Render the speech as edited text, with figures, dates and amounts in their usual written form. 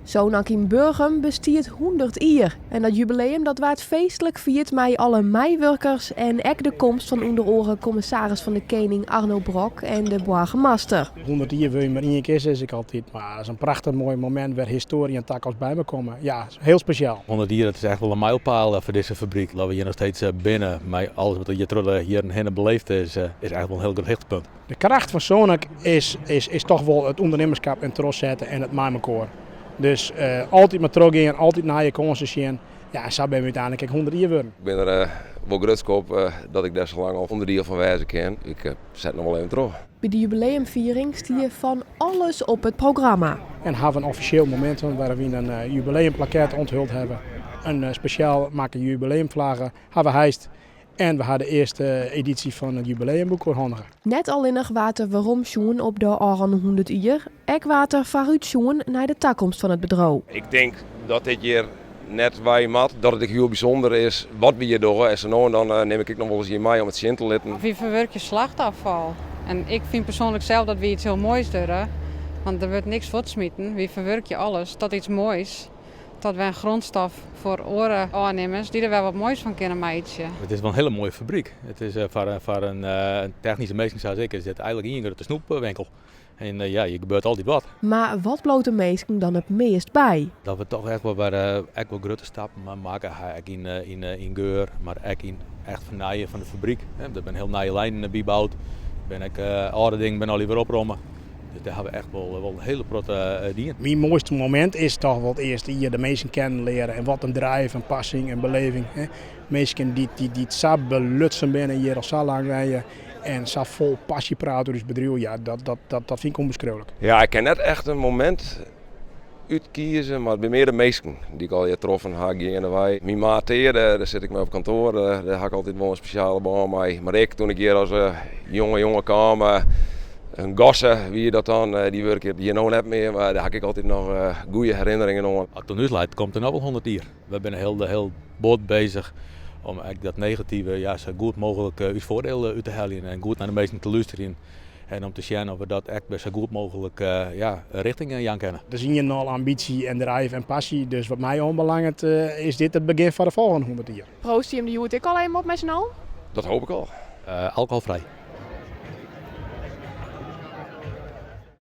Sonac yn Burgum bestiet 100 jier. En dat jubileum dat waard feestlik fierd mei alle meiwurkers en ek de komst fan ûnder oare kommissaris fan de Kening Arno Brok en de boargemaster. 100 jier wurd je mar ien kear, sis ik altyd. Mar dat is in prachtich moai momint wêr histoarje en takomst by mekoar komme. Ja, hiel spesjaal. 100 jier, dat is echt wol in mijlpaal foar dizze fabryk. Dat we hjir noch steeds binne, mei alles wat der hjir troch de jierren hinne beleefd is, is echt wol in hiel grut hichtepunt. De kracht fan Sonac is toch wol it ûndernimmerskap en trochsette en it mei mekoar. Dus altyd mar trochgean, altyd nije kânsen sjen. Ja, en sa binne we úteinlik ek 100 jier wurden. Ik bin der wol grutsk op dat ik dêr sa lang al ûnderdiel fan wêze kin. Ik set noch wol even troch. By de jubileumfiering stie fan alles op it programma. En hawwe in offisjeel momint wêrop we in jubileumplaket ûnthuld hawwe. In spesjaal makke jubileumflagge hawwe we heist. En we hawwe de earste edysje fan it jubileumboek oerhandige. Net allinnich waard der werom sjoen op de ôfrûne 100 jier, ek waard der foarút sjoen nei de takomst fan it bedriuw. Ik tink dat dit hjir net wei moat, dat it ek hiel bysûnder is wat we hjir dogge. En sa no en dan nim ik ek noch wolris ien mei om it sjen te litten. Wy ferwurkje slachtôffal en ik fyn persoanlik sels dat wy iets hiel moais dogge, want der wurdt niks fuortsmiten. Wy ferwurkje alles tot iets moais. Dat wer in grondstof foar oare ôfnimmers dy't der wer wat moais fan kinne meitsje. It is wol in hiele moaie fabryk. It is foar in technyske minsken sa as ik is dit eigenlik ien grutte snoepwinkel. En ja, hjir gebeurt altyd wat. Mar wat bliuwt de minsken dan it meast by? Dat we toch echt wol wer ek wol grutte stappen makke ha, ek yn geur, mar ek yn echt fernijen fan de fabryk. Der binne hiel nije lijnen byboud, der binne ek âlde dingen binne allegear wer opromme. Dus dêr hawwe we echt wol in hiele protte dien. Myn moaiste momint is toch wol it earste jier de minsken kennen leare en wat in drive, in passy en beleving. Minsken dy't sa belutsen binne hjir al sa lang wenje en sa fol passy prate oer ús bedriuw, ja, dat fyn ik ûnbeskriuwlik. Ja, ik kin net echt in momint útkieze, mar it binne mear de minsken dy't ik allegear troffen ha geandewei. Myn maat Teade, dêr sit ik mei op kantoar, dêr ha ik altyd wol in spesjale bân mei. Mar ek toen ik hjir as jonge jonge kaam, in gosse wie dat dan, dy wurket hjir no net mear, mar dêr ha ik ek altyd noch goede herinneringen oan. As it oan ús leit, komt der noch wol 100 jier. We binne hiel bot bezich om ek dat negative, ja, sa goed mooglik ús foardiel út te heljen en goed nei de minsken te lústerjen. En om te sjen oft we dat ek sa goed mooglik, ja, rjochting jaan kinne. Der is ien en al ambysje en drive en passy, dus wat my oanbelanget is dit it begjin foar de folgjende 100 jier. Proost jim der hjoed ek al even op mei syn allen? Dat hoop ik al. Alkoholfrij.